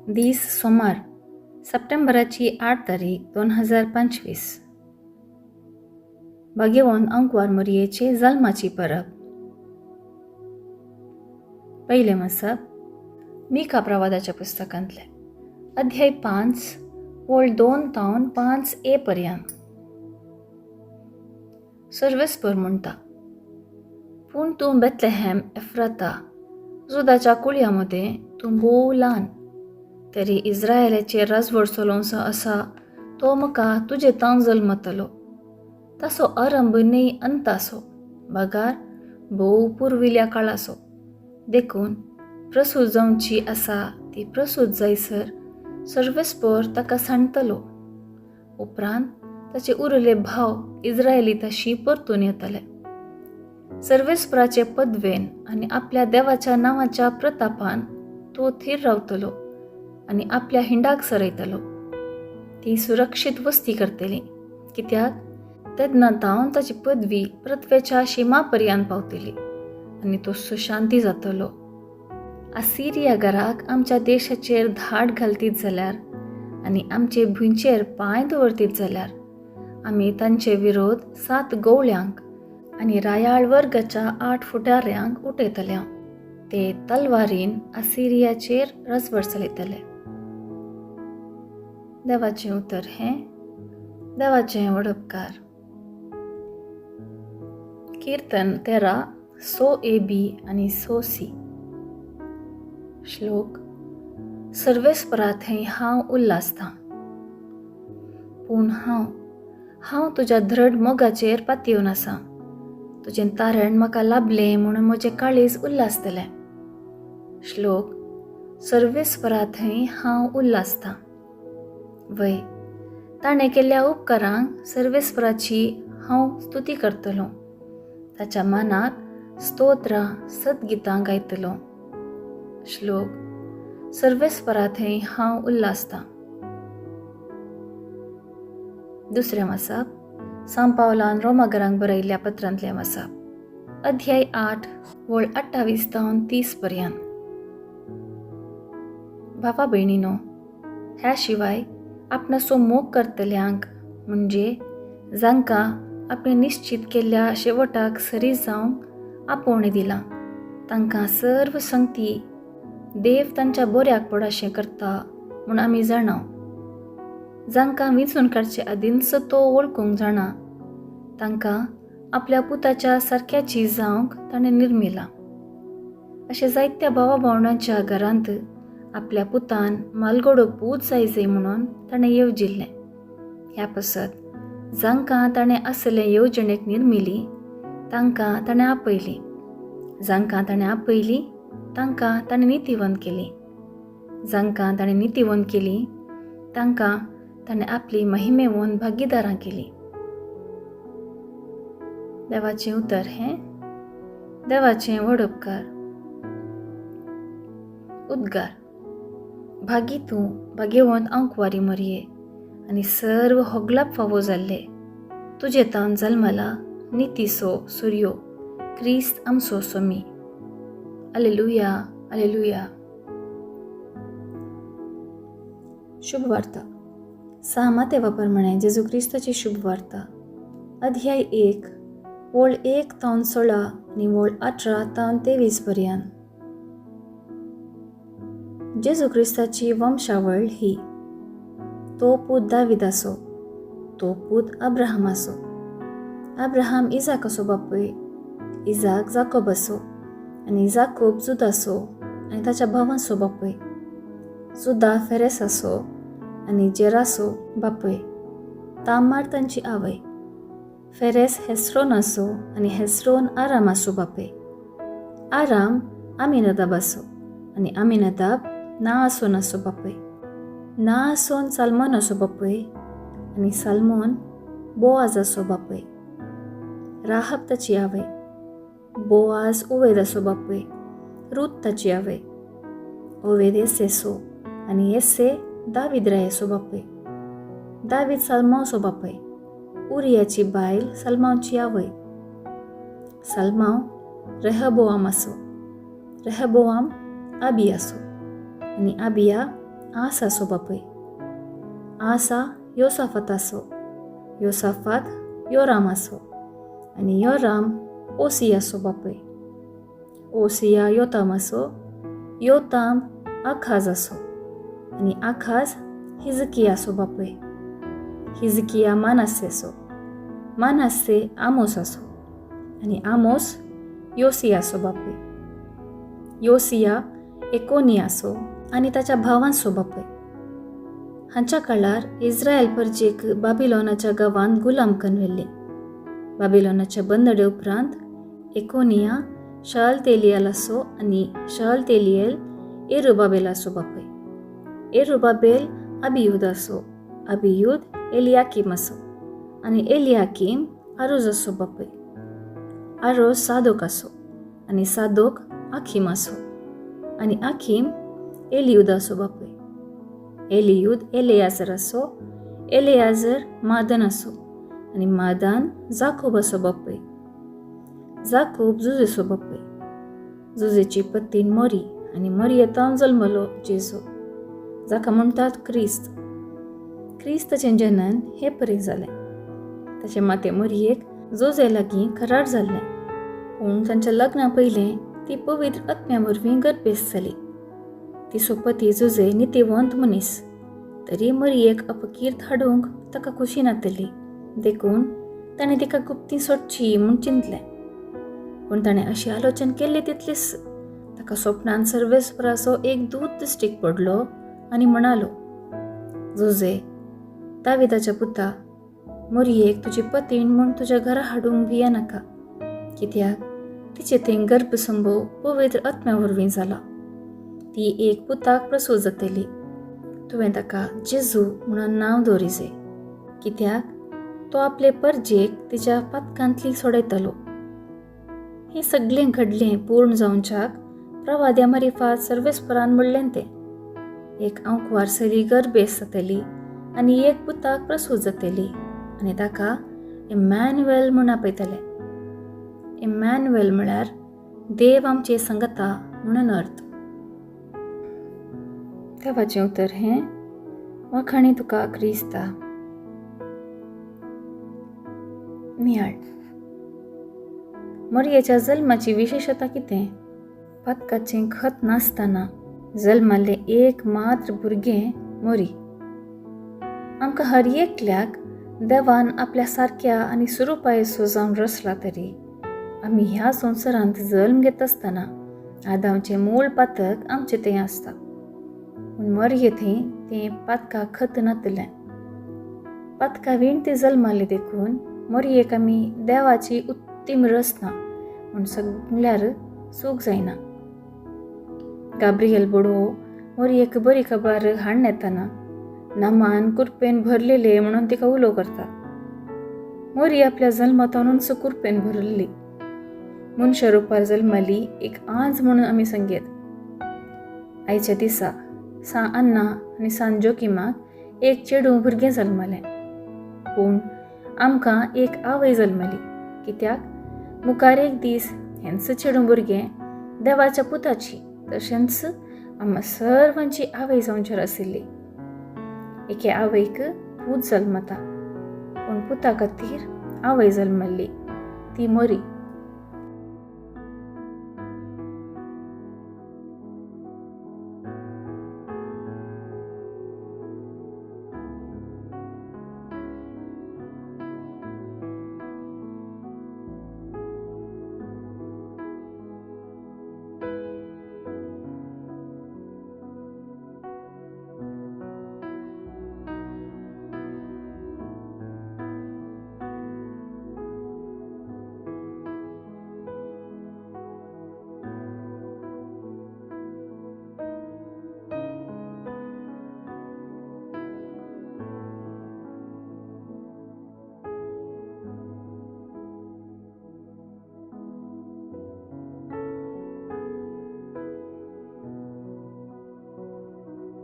दीस सोमार, सप्टेंबराची 8 तारीख 2025. भाग्यवंत आंकवार मरयेचे जल्माची परब. पयलें मसप मीका प्रवादाच्या पुस्तकांतलें, अध्याय 5, ओळ 2 तावन 5 ए पर्यंत. सर्वेस्पर म्हणटा, पूण तूं बेतलेहॅम एफ्राता, जुदाच्या कुळया मदें तूं भोव ल्हान, तरी इस्रायलाचेर राजवट चलोवचो आसा तो म्हाका तुजे तावन जल्मतलो. ताचो आरंभ न्हय अंताचो, बगार भोव पुर्विल्ल्या काळाचो. देखून प्रसूत जावची आसा ती प्रसूत जायसर सर्वेस्पर ताका सांडतलो. उपरांत ताचे उरले भाव इस्रायली ताशी परतून येतले. सर्वेस्पराचे पदवेन आनी आपल्या देवाच्या नांवाच्या प्रतापान तो थीर रावतलो आनी आपल्या हिंडाक सरयतलो. ती सुरक्षीत वस्ती करतली, कित्याक तेन्ना तावन ताची पदवी पृथ्वेच्या शिमा पर्यंत पावतली आनी तो सुशांती जातलो. असिरिया घराक आमच्या देशाचेर धाड घालतीत जाल्यार आनी आमचे भुंयचेर पांय दवरतीत जाल्यार आमी तांचे विरोध 7 गवळ्यांक आनी रायाळ वर्गाच्या 8 फुडाऱ्यांक उठयतले. ते तलवारीन असिरियाचेर रजवट चलयतले. देवाचें उतर हें देवाचें वडपकार. कीर्तन 13, 100 ए बी आनी 100 सी. श्लोक. सर्वेस्परा थंय हांव उल्हासतां, पूण हांव तुज्या दृढ मोगाचेर पातयेवन आसा. तुजें तारण म्हाका लाभलें म्हणून म्हजें काळीज उल्हासतलें. श्लोक. सर्वेस्परा थंय हांव उल्हासतां. वय, ताणें केल्ल्या उपकारांक सर्वेस्पराची हांव स्तुती करतलो. ताच्या मनाक स्तोत्रां सद्गितां गायतलो. श्लोक. सर्वेस्परा थंय हांव उल्हासतां. दुसरें वाचप सांव पावलान रोमागरांक बरयल्ल्या पत्रांतलें वाचप, अध्याय 8, वळ 28 तावन 30 पर्यंत. भावा भयणीनो, ह्या शिवाय आपणाचो मोग करतल्यांक, म्हणजे जांकां आपणें निश्चित केल्ल्या शेवटाक सरी जावंक आपोवणें दिलां, तांकां सर्व संगती देव तांच्या बऱ्याक पड अशें करता म्हूण आमी जाणा. जांकां विंचून काडचे आदींच तो वळखूंक जाणा, तांकां आपल्या पुताच्या सारक्याची जावंक ताणें निर्मिलां. अशें जायत्या भावा भावणांच्या घरांत आपल्या पुतान मालगडो पूत जाय म्हणून ताणें येवजिल्लें. ह्या पासत जांकां ताणें असले येवजणेक निर्मिली तांकां ताणें आपयली, जांकां ताणें आपयली तांकां ताणें नितीवंत केली, जांकां ताणें नितीवंत केली तांकां ताणें आपली महिमेवन भागीदारां केली. देवाचें उतर हें देवाचें व्हड उपकार. उद्गार. भागी तूं भाग्यवंत आंकवारी मरये आनी सर्व होगलाप फावो जाल्ले, तुजे तावन जल्मला नितीसो सुर्यो, क्रिस्त आमचो सोमी. Alleluia, alleluia. शुभ वार्ता. सा मातेवा प्रमाणे जेजू क्रिस्ताची शुभ वार्ता, अध्याय 1, ओळ 1 तावन 16 आनी ओळ 18 तावन 23 पर्यंत. जेजू क्रिस्ताची वंशावळ ही. तो पूत दाविदाचो, तो पूत अब्राहमाचो, अब्राहम इजाकाचो बापूय, इजाक जाकोबाचो आनी जाकोब जुदाचो आनी ताच्या भावांचो बापूय, जुदा फेरेसाचो आनी जेराचो बापूय, तामार तांची आवय, फेरेस हेस्रोनाचो आनी हेस्रोन आरामाचो बापूय, आराम आमिनदाबाचो आनी आमिनदाब नाआसोनाचो बापूय, नाआसोन साल्मोनाचो बापूय आनी साल्मोन बोआजाचो बापूय, राहब ताची आवय, बोआज ओवेदाचो बापूय, रूत ताची आवय, ओवेद येसेसो आनी येसे दावीद रायाचो बापूय, दावीद साल्मांवचो बापूय, उरियाची बायल साल्मांवची आवय, साल्मांव रेहबोआमाचो, रेहबोआम आबियाचो आनी आबिया आसाचो बापूय, आसा योसाफाताचो, योसाफात योरामाचो आनी योराम ओसियाचो बापूय, ओसिया योतामाचो, योताम आखाजाचो आनी आखाज हिजकियाचो बापूय, हिजकिया मानास्सेचो, मानास्से आमोसाचो आनी आमोस योसियाचो बापूय, योसिया एकोनियाचो आनी ताच्या भावांचो बापूय. हांच्या काळार इस्रायल परजेक बाबिलोनाच्या गांवांत गुलाम करून व्हेल्ले. बाबिलोनाच्या बंदडे उपरांत एकोनिया शालतेलियलाचो आनी शालतेलियल एरुबाबेलाचो बापूय, एरुबाबेल अबियुदाचो, अबियुद एलियाकीमाचो आनी एलियाकीम आरोजाचो बापूय, आरोज सादोकाचो आनी सादोक आखीमाचो आनी आखीम एलियुदाचो बापूय, एलियुद एलेयाजराचो, एलेयाजर मादनाचो आनी मादान जाकोबाचो बापूय, जाकोब जुजेचो बापूय, जुजेची पत्तीन मोरी आनी मोरयेतावन जल्मलो जेजू, जाका म्हणटात क्रिस्त. क्रिस्ताचें जनन हे परी जालें. ताचे माते मोरयेक जोजे लागीं करार जाल्लें, पूण तांच्या लग्ना पयलें ती पवित्र आत्म्या वरवीं गर्भेस्त जाली. तिचो पती जुजे नितीवंत मनीस, तरी मरयेक अपकीर्त हाडूंक ताका खुशी नातली, देखून ताणें तिका गुप्ती सोडची म्हूण चिंतलें. पूण ताणें अशी आलोचन केल्ली तितलीच ताका स्वप्नान सर्वेस्पराचो एक दूत दिश्टीक पडलो आनी म्हणालो, जुजे दाविदाच्या पुता, मोरयेक तुजी पतीण म्हूण तुज्या घरा हाडूंक भिये नाका, कित्याक तिचे थंय गर्भसंभव पवित्र आत्म्या वरवीं जाला. ती एक पुताक प्रसूत जातली, तुवें ताका जेजू म्हणून नांव दवरिजे, कित्याक तो आपले परजेक तिच्या पातकांतली सोडयतलो. हें सगळें घडलें पूर्ण जावच्याक प्रवाद्या मारिफात सर्वेस्परान म्हणलें तें, एक आंकवार चली गर्भेस्त जातली आनी एक पुताक प्रसूत जातली आनी ताका इमॅन्युएल म्हूण आपयतले. इमॅन्युएल म्हळ्यार देव आमचे संगता म्हणून अर्थ. देवाचें उतर हें वाखाणी तुका क्रिस्ता. नियाळ. मोरयेच्या जल्माची विशेशता कितें? पातकाचें खत नासतना जल्माल्लें एक मात्र भुरगें मोरी. आमकां हर एकल्याक देवान आपल्या सारक्या आनी सुरुपायसो जावन रचला, तरी आमी ह्या संवसारांत जल्म घेता आसतना आदांवचें मूळ पातक आमचें थंय आसता, पूण मोरये थंय तें पातका खत नातलें. पातका वीण ती जल्माली, देखून मोरयेक आमी देवाची उत्तीम रचना म्हूण सगल्यार चूक जायना. गाब्रियल बोडवो मोरयेक बरी खबर हाडून येतना नामान कुरपेन भरलेले म्हणून तिका उलो करता. मोरी आपल्या जल्मातानूच कुरपेन भरलेली. मनशा रुपार जल्माली एक आंज म्हणून आमी संगीत. आयच्या दिसा सान अन्ना आनी सान जोकिमाक एक चेडूं भुरगें जल्मलें, पूण आमकां एक आवय जल्मली, कित्याक मुखार एक दीस हेंच चेडूं भुरगें देवाच्या पुताची तशेंच आमकां सर्वांची आवय जावचेर आशिल्ली. एके आवयक पूत जल्मता, पूण पुता खातीर आवय जल्मल्ली ती मोरी.